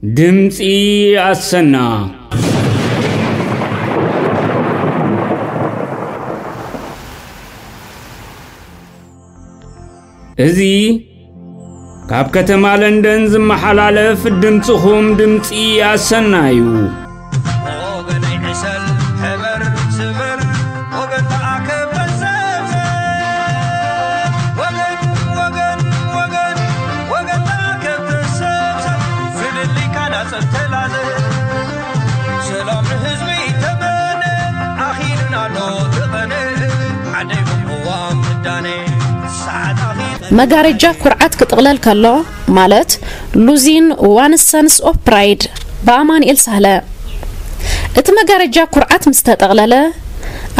ድምፂ ኣሰና። እዚ ካብ ከተማ ለንደን ዝመሓላለፍ ድምፅኹም ድምፂ ኣሰና እዩ። ወገነይ ዕሰል፣ ሕበር፣ ስበር፣ ወገን ተኣከብ፣ ተሰብሰብ። ወገን፣ ወገን፣ ወገን፣ ወገን ተኣከብ፣ ተሰብሰብ። ዝድሊካ ናጽብ ተላዘብ። ሰላም ንህዝቢ ተመነ፣ ኣኺሉና ኣሎ ተቐነ። ዓደይ ቅዋም ምዳነ፣ ሰዓት ኣኺሉ። መጋረጃ ኩርዓት ክጥቕለል ከሎ፣ ማለት Losing One's Sense of Pride ብኣማኑኤል ሳህለ። እቲ መጋረጃ ኩርዓት ምስ ተጠቕለለ፣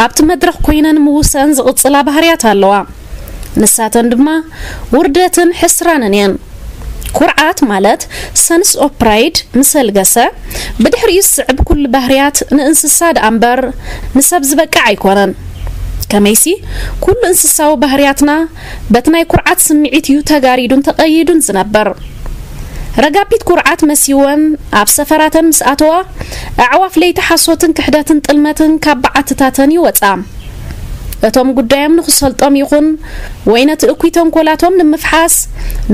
ኣብቲ መድረኽ ኮይነን ምውሰን ዝቕጽላ ባህርያት ኣለዋ። ንሳተን ድማ ውርደትን ሕስራንን እየን። ኩርዓት ማለት Sense of Pride ምስ ኣልገሰ፣ ብድሕሪኡ ዝስዕብ ኩሉ ባህርያት ንእንስሳ ደኣ እምበር ንሰብ ዝበቅዕ ኣይኮነን። ከመይሲ፣ ኩሉ እንስሳዊ ባህርያትና በቲ ናይ ኩርዓት ስምዒት እዩ ተጋሪዱን ተቐይዱን ዝነብር። ረጋቢት ኩርዓት መሲወን ኣብ ሰፈራተን ምስ ኣተዋ፣ ኣዕዋፍ ለይቲ ሓሶትን ክሕደትን ጥልመትን ካብ በዓትታተን ይወጻ። እቶም ጉዳዮም ንኽሰልጦም ይኹን ወይ ነቲ እኩይ ተንኮላቶም ንምፍሓስ፣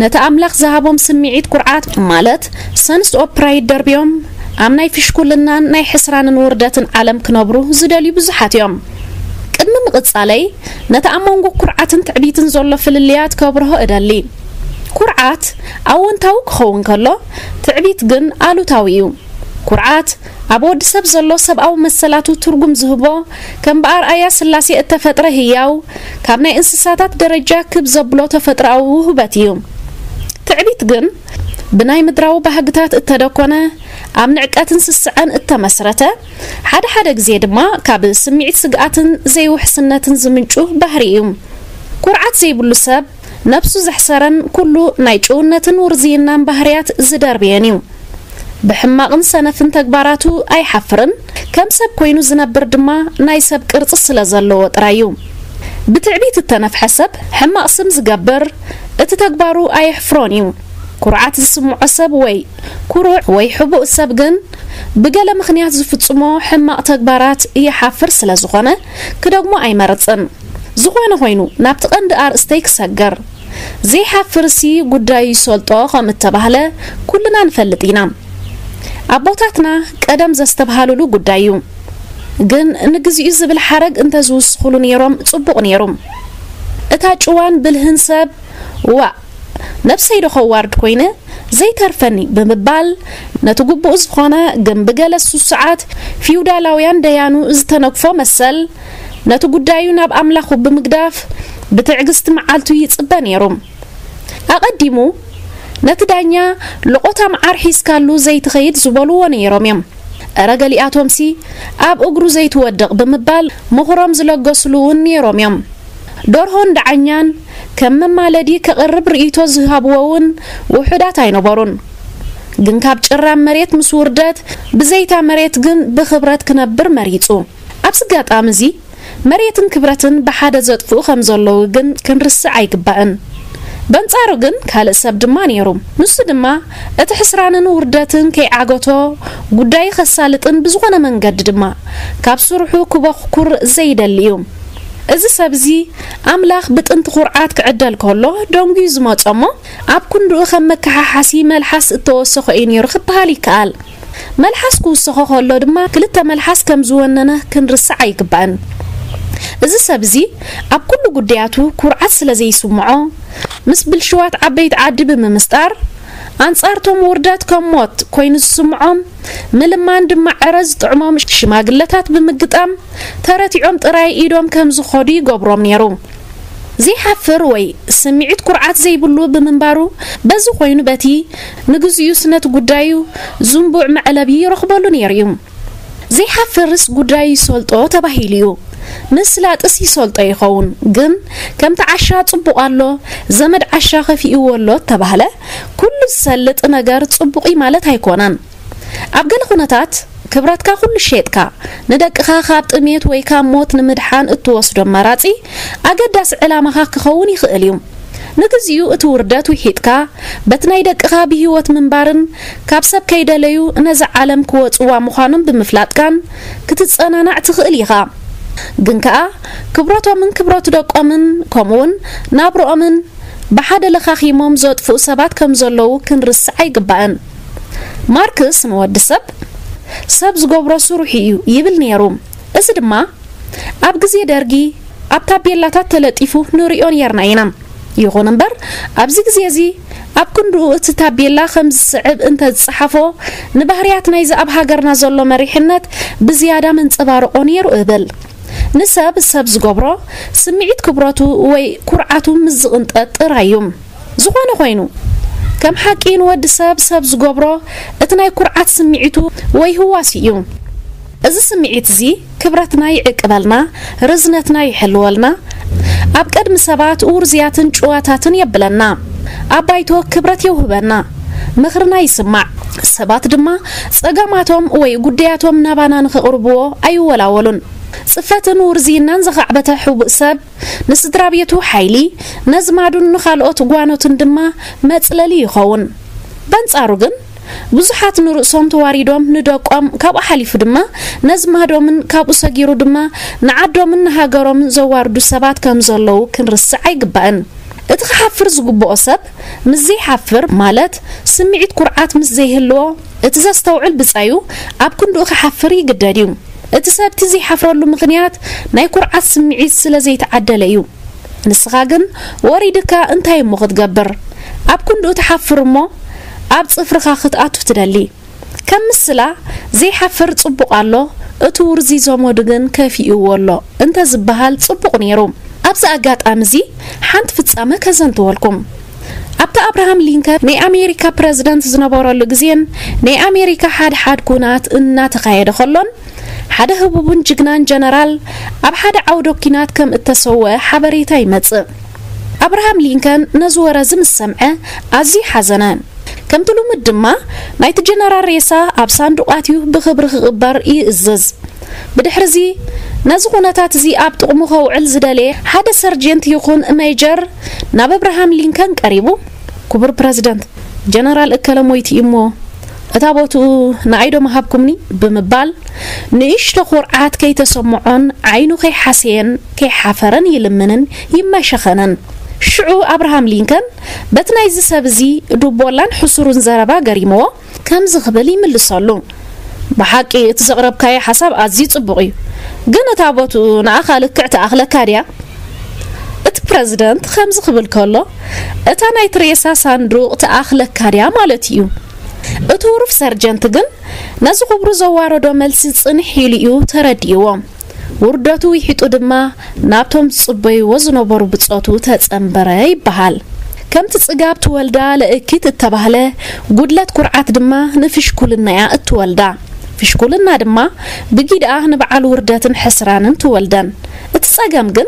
ነቲ ኣምላኽ ዝሃቦም ስምዒት ኩርዓት ማለት Sense of Pride ደርብዮም፣ ኣብ ናይ ፍሽኩልናን ናይ ሕስራንን ውርደትን ዓለም ክነብሩ ዝደልዩ ብዙሓት እዮም። ቅድሚ ምቕጻለይ፣ ነቲ ኣብ መንጎ ኩርዓትን ትዕቢትን ዘሎ ፍልልያት ከብርሆ እደሊ። ኩርዓት ኣወንታዊ ክኸውን ከሎ፣ ትዕቢት ግን ኣሉታዊ እዩ። ኩርዓት ኣብ ወዲ ሰብ ዘሎ ሰብኣዊ መሰላቱ ትርጉም ዝህቦ፣ ከም ብኣርኣያ ስላሴ እተፈጥረ ህያው፣ ካብ ናይ እንስሳታት ደረጃ ክብ ዘብሎ ተፈጥሮኣዊ ውህበት እዩ። ትዕቢት ግን ብናይ ምድራዊ ባህግታት እተደኮነ፣ ኣብ ንዕቀትን ስስዐን እተመስረተ፣ ሓደ ሓደ ግዜ ድማ ካብ ስምዒት ስግኣትን ዘይውሕስነትን ዝምንጩ ባህሪ እዩ። ኩርዓት ዘይብሉ ሰብ ነብሱ ዘሕሰረን ኩሉ ናይ ጭውነትን ውርዝይናን ባህርያት ዝደርብየን እዩ። ብሕማቕን ሰነፍን ተግባራቱ ኣይሓፍርን፣ ከም ሰብ ኮይኑ ዝነብር ድማ ናይ ሰብ ቅርጺ ስለ ዘለዎ ጥራይ እዩ። ብትዕቢት እተነፍሐ ሰብ ሕማቕ ስም ዝገብር፣ እቲ ተግባሩ ኣየሕፍሮን እዩ። ኩርዓት ዝስምዖ ሰብ ወይ ኩሩዕ ወይ ሕቡእ ሰብ ግን ብገለ ምኽንያት ዝፍጽሞ ሕማቕ ተግባራት ይሓፍር ስለ ዝኾነ ክደግሞ ኣይመርጽን። ዝኾነ ኮይኑ ናብቲ ቀንዲ ኣርእስተይ ክሰግር። ዘይሓፍርሲ ጉዳዩ ይሰልጦ ከም እተባህለ ኩልና ንፈልጥ ኢና። ኣቦታትና ቀደም ዘስተብሃሉሉ ጉዳይ እዩ። ግን ንግዚኡ ዝብል ሓረግ እንተዝውስኹሉ ነይሮም ጽቡቕ ነይሩ። እታ ጭዋን ብልህን ሰብ፣ ዋእ፣ ነብሰይ ዶ ከዋርድ ኮይነ ዘይተርፈኒ ብምባል ነቲ ግቡእ ዝኾነ ግን ብገለ ስሱዓት ፊውዳላውያን ደያኑ ዝተነግፎ መሰል ነቲ ጉዳዩ ናብ ኣምላኹ ብምግዳፍ ብትዕግስቲ መዓልቱ ይጽበ ነይሩ። ኣቐዲሙ ነቲ ዳኛ ልቖታ መዓር ሒዝካሉ ዘይትኸይድ ዝበልዎ ነይሮም እዮም። እረ ገሊኣቶምሲ ኣብ እግሩ ዘይትወድቕ ብምባል ምኽሮም ዝለገስሉ እውን ነይሮም እዮም። ደርሆን ደዓኛን ከም መማለዲ ከቕርብ ርእይቶ ዝሃብዎ እውን ውሑዳት ኣይነበሩን። ግን ካብ ጭራም መሬት ምስ ውርደት ብዘይታ መሬት ግን ብኽብረት ክነብር መሪጹ። ኣብዚ ኣጋጣሚ እዚ መሬትን ክብረትን ብሓደ ዘጥፍኡ ከም ዘለዉ ግን ክንርስዕ ኣይግባእን። በንጻሩ ግን ካልእ ሰብ ድማ ነይሩ። ንሱ ድማ እቲ ሕስራንን ውርደትን ከይዓገቶ ጉዳዩ ከሳልጥን ብዝኾነ መንገዲ ድማ ካብ ስርሑ ክበኩር ዘይደሊ እዩ። እዚ ሰብ እዚ ኣምላኽ ብጥንቲ ኩርዓት ክዕደል ከሎ ደንጉዩ ዝመጾ እሞ ኣብ ክንድኡ ከም መከሓሓሲ መልሓስ እተወሰኾ እዩ ነይሩ ክበሃል ይከኣል። መልሓስ ክውሰኾ ከሎ ድማ ክልተ መልሓስ ከም ዝወነነ ክንርስዕ ኣይግባእን። እዚ ሰብ እዚ ኣብ ኩሉ ጉዳያቱ ኩርዓት ስለ ዘይስምዖ፣ ምስ ብልሽዋት ዓበይቲ ዓዲ ብምምስጣር፣ ኣንጻርቶም ውርደት ከም ሞት ኮይኑ ዝስምዖም፣ ምልማን ድማ ዕረ ዝጥዕሞም ሽማግለታት ብምግጣም፣ ተረቲዖም ጥራይ ኢዶም ከም ዝኸዱ ይገብሮም ነይሩ። ዘይሓፍር ወይ ስምዒት ኩርዓት ዘይብሉ ብምንባሩ፣ በዚ ኮይኑ በቲ ንግዚኡ ስነት ጉዳዩ ዝንቡዕ መዕለቢ ይረኽበሉ ነይሩ እዩ። ዘይሓፍርስ ጉዳዩ ይሰልጦ ተባሂሉ እዩ። ምስላጥስ ይሰልጦ ይኸውን፣ ግን ከምቲ ዓሻ ጽቡቕ ኣሎ፣ ዘመድ ዓሻ ከፊእዎ ኣሎ እተባህለ፣ ኩሉ ዝሰልጥ ነገር ጽቡቕ እዩ ማለት ኣይኮነን። ኣብ ገለ ኩነታት ክብረትካ ኩሉ ሸጥካ ንደቅኻ ካብ ጥሜት ወይ ካብ ሞት ንምድሓን እትወስዶ ኣማራጺ ኣገዳሲ ዕላማኻ ክኸውን ይኽእል እዩ። ንግዚኡ እቲ ውርደት ውሒጥካ፣ በቲ ናይ ደቅኻ ብህይወት ምንባርን ካብ ሰብ ከይደለዩ ነዛ ዓለም ክወጽዋ ምዃኖም ብምፍላጥካን ክትጸናናዕ ትኽእል ኢኻ። ግን ከኣ ክብረቶምን ክብረቱ ደቆምን ከምኡውን ናብርኦምን ብሓደ ለኻኺሞም ዘጥፍኡ ሰባት ከም ዘለዉ ክንርስዕ ኣይግባእን። ማርክስ ንወዲ ሰብ፣ ሰብ ዝገብሮ ስርሑ እዩ ይብል ነይሩ። እዚ ድማ ኣብ ግዜ ደርጊ ኣብ ታቤላታት ተለጢፉ ንርእዮ ነይርና ኢና። ይኹን እምበር፣ ኣብዚ ግዜ እዚ ኣብ ክንድኡ እቲ ታቤላ ከም ዝስዕብ እንተ ዝጸሓፎ፣ ንባህርያት ናይዚ ኣብ ሃገርና ዘሎ መሪሕነት ብዝያዳ መንጸባርቆ ነይሩ እብል። ንሰብ ሰብ ዝገብሮ ስምዒት ክብረቱ ወይ ኩርዓቱ ምስ ዝቕንጠጥ ጥራይ እዩ። ዝኾነ ኮይኑ፣ ከም ሓቂ ንወዲ ሰብ ሰብ ዝገብሮ እቲ ናይ ኩርዓት ስምዒቱ ወይ ህዋሱ እዩ። እዚ ስምዒት እዚ ክብረትና ይዕቅበልና፣ ርዝነትና ይሕልወልና፣ ኣብ ቅድሚ ሰባት ውርዝያትን ጭዋታትን የብለና። ኣብ ባይቶ ክብረት የውህበና፣ ምኽርና ይስማዕ። ሰባት ድማ ጸገማቶም ወይ ጉዳያቶም ናባና ንኸቕርብዎ ኣይወላወሉን። ጽፈትን ውርዝይናን ዘኻዕበተ ሕቡእ ሰብ ንስድራ ቤቱ ሓይሊ፣ ነዝማዱን ንኻልኦት ጓኖትን ድማ መጽለሊ ይኸውን። በንጻሩ ግን፣ ብዙሓት ንርእሶም ተዋሪዶም ንደቆም፣ ካብኡ ሓሊፉ ድማ ነዝማዶምን ካብኡ ሰጊሩ ድማ ንዓዶምን ንሃገሮምን ዘዋርዱ ሰባት ከም ዘለዉ ክንርስዕ ኣይግባእን። እቲ ክሓፍር ዝግብኦ ሰብ ምስ ዘይሓፍር፣ ማለት ስምዒት ኩርዓት ምስ ዘይህልዎ፣ እቲ ዘስተውዕል ብጻዩ ኣብ ክንድኡ ክሓፍር ይግደድ እዩ። እቲ ሰብ እቲ ዘይሓፍረሉ ምኽንያት ናይ ኩርዓት ስምዒት ስለ ዘይተዓደለ እዩ። ንስኻ ግን ወሪድካ እንታይ እሞ ክትገብር? ኣብ ክንድኡ ትሓፍር እሞ ኣብ ጽፍርኻ ክትኣቱ ትደሊ። ከም ምስላ ዘይሓፍር ጽቡቕ ኣሎ፣ እቲ ውርዚ ዘመዱ ግን ከፊእዎ ኣሎ እንተ ዝበሃል ጽቡቕ ነይሩ። ኣብዚ ኣጋጣሚ እዚ ሓንቲ ፍጻመ ከዘንትወልኩም። ኣብቲ ኣብርሃም ሊንከን ናይ ኣሜሪካ ፕረዚደንት ዝነበረሉ ግዜን ናይ ኣሜሪካ ሓድሓድ ኩናት እናተኻየደ ከሎን ሓደ ህቡብን ጅግናን ጀነራል ኣብ ሓደ ዓውደ ኲናት ከም እተሰወአ ሓበሬታ ይመጽእ። ኣብርሃም ሊንከን ነዚ ወረ እዚ ምስ ሰምዐ ኣዝዩ ሓዘነ። ከምቲ ልሙድ ድማ ናይቲ ጀነራል ሬሳ ኣብ ሳንዱቕ ኣትዩ ብኽብሪ ክቕበር ይእዝዝ። ብድሕሪ እዚ ነዚ ኩነታት እዚ ኣብ ጥቕሙ ከውዕል ዝደለየ ሓደ ሰርጀንት ይኹን ሜጀር ናብ ኣብርሃም ሊንከን ቀሪቡ፣ ክቡር ፕረዚደንት፣ ጀነራል እከለ ሞይቱ እዩ እሞ እታ ቦትኡ ንኣይ ዶ ምሃብኩምኒ? ብምባል ንእሽቶ ኩርዓት ከይተሰምዖን ዓይኑ ከይሓሰየን ከይሓፈረን ይልምንን ይመሸኸንን። ሽዑ ኣብርሃም ሊንከን በቲ ናይዚ ሰብ እዚ ድቦላን ሕሱርን ዘረባ ገሪምዎ ከምዚ ክብል ይምልሰሉ። ብሓቂ እቲ ዘቕረብካዮ ሓሳብ ኣዝዩ ጽቡቕ እዩ፣ ግን እታ ቦትኡ ንኣኻ ልክዕ ትኣኽለካ ድያ? እቲ ፕረዚደንት ከምዚ ክብል ከሎ፣ እታ ናይቲ ሬሳ ሳንዱቕ ትኣኽለካ ድያ ማለት እዩ። እቲ ህሩፍ ሰርጀንት ግን ነዚ ክብሩ ዘዋረዶ መልሲ ጽንሕ ኢሉ እዩ ተረዲእዎ። ውርደቱ ውሒጡ ድማ ናብቶም ዝጽበይዎ ዝነበሩ ብጾቱ ተጸንበረ ይበሃል። ከምቲ ጽጋብ ትወልዳ ለእኪት እተባህለ፣ ጉድለት ኩርዓት ድማ ንፍሽኩልና እያ እትወልዳ። ፍሽኩልና ድማ ብጊድኣ ንበዓል ውርደትን ሕስራንን ትወልደን። እቲ ጸገም ግን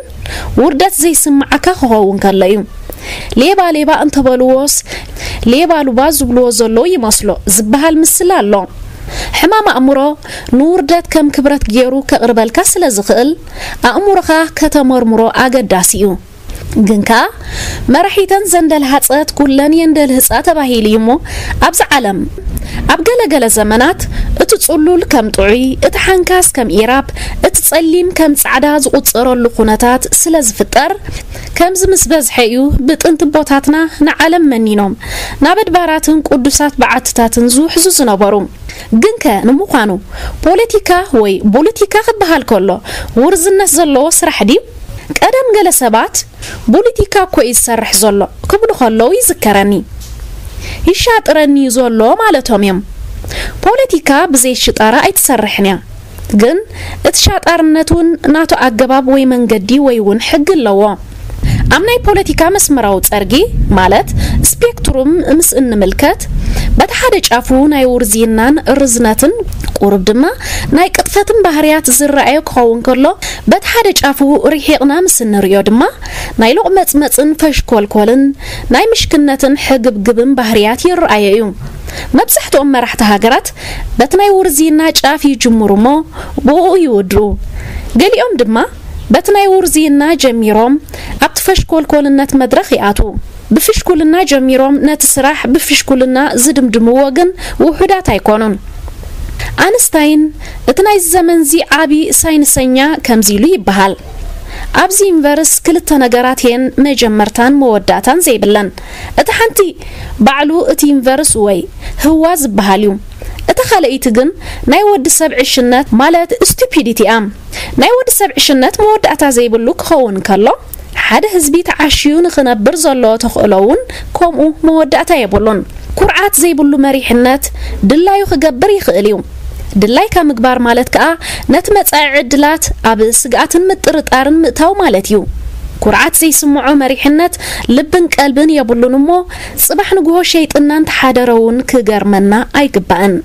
ውርደት ዘይስምዓካ ክኸውን ከሎ እዩ። ሌባ ሌባ እንተበልዎስ ሌባ ሉባ ዝብልዎ ዘለዉ ይመስሎ ዝበሃል ምስላ ኣሎ። ሕማም ኣእምሮ ንውርደት ከም ክብረት ገይሩ ከቕርበልካ ስለ ዝኽእል ኣእምሮኻ ከተመርምሮ ኣገዳሲ እዩ። ግን ከኣ መራሒተን ዘንደልሃጸት ኩለን የንደልህጻ ተባሂሉ እዩ እሞ፣ ኣብዚ ዓለም ኣብ ገለ ገለ ዘመናት እቲ ጽሉል ከም ጥዑይ፣ እቲ ሓንካስ ከም ኢራብ፣ እቲ ጸሊም ከም ጻዕዳ ዝቑጸረሉ ኩነታት ስለ ዝፍጠር፣ ከምዚ ምስ በዝሐ እዩ ብጥንቲ ኣቦታትና ንዓለም መኒኖም ናብ ኣድባራትን ቅዱሳት በዓትታትን ዝውሕዙ ዝነበሩ። ግንከ ንምዃኑ ፖለቲካ ወይ ቦለቲካ ክበሃል ከሎ ውርዝነት ዘለዎ ስራሕ ድዩ? ቀደም ገለ ሰባት ቦለቲካ እኮ እዩ ዝሰርሕ ዘሎ ክብሉ ከለዉ ይዝከረኒ። ይሻጥረኒ እዩ ዘሎ ማለቶም እዮም። ፖለቲካ ብዘይ ሽጣራ ኣይትሰርሕን እያ። ግን እቲ ሻጣርነት እውን ናቱ ኣገባብ ወይ መንገዲ ወይ እውን ሕጊ ኣለዎ። ኣብ ናይ ፖለቲካ መስመራዊ ጸርጊ ማለት ስፔክትሩም ምስ እንምልከት፣ በቲ ሓደ ጫፉ ናይ ውርዝይናን ርዝነትን ቁሩብ ድማ ናይ ቅጥፈትን ባህርያት ዝረኣዮ ክኸውን ከሎ፣ በቲ ሓደ ጫፉ ርሒቕና ምስ እንርእዮ ድማ ናይ ሎቕመጽመጽን ፈሽኮልኮልን ናይ ምሽክነትን ሕግብግብን ባህርያት ይረኣዮ እዩ። መብዛሕትኦም መራሕቲ ሃገራት በቲ ናይ ውርዝይና ጫፍ ይጅምሩ እሞ ብእኡ ይውድኡ። ገሊኦም ድማ በቲ ናይ ውርዝይና ጀሚሮም ኣብቲ ፈሽኮልኮልነት መድረኽ ይኣትዉ። ብፍሽኩልና ጀሚሮም ነቲ ስራሕ ብፍሽኩልና ዝድምድምዎ ግን ውሑዳት ኣይኮኑን። ኣንስታይን እቲ ናይዚ ዘመንዚ ዓቢ ሳይንሰኛ ከምዚ ኢሉ ይበሃል፣ ኣብዚ ዩኒቨርስ ክልተ ነገራት እየን መጀመርታን መወዳእታን ዘይብለን። እቲ ሓንቲ ባዕሉ እቲ ዩኒቨርስ ወይ ህዋ ዝበሃል እዩ። እቲ ካልኣይቲ ግን ናይ ወዲ ሰብ ዕሽነት ማለት ስቱፒዲቲ እያ። ናይ ወዲ ሰብ ዕሽነት መወዳእታ ዘይብሉ ክኸውን ከሎ፣ ሓደ ህዝቢ ተዓሽዩ ንኽነብር ዘለዎ ተኽእሎ እውን ከምኡ መወዳእታ የብሉን። ኩርዓት ዘይብሉ መሪሕነት ድላዩ ክገብር ይኽእል እዩ። ድላይካ ምግባር ማለት ከኣ ነቲ መጻኢ ዕድላት ኣብ ስግኣትን ምጥርጣርን ምእታው ማለት እዩ። ኩርዓት ዘይስምዖ መሪሕነት ልብን ቀልብን የብሉን እሞ፣ ጽባሕ ንግሆ ሸይጥና እንተሓደረ እውን ክገርመና ኣይግባእን።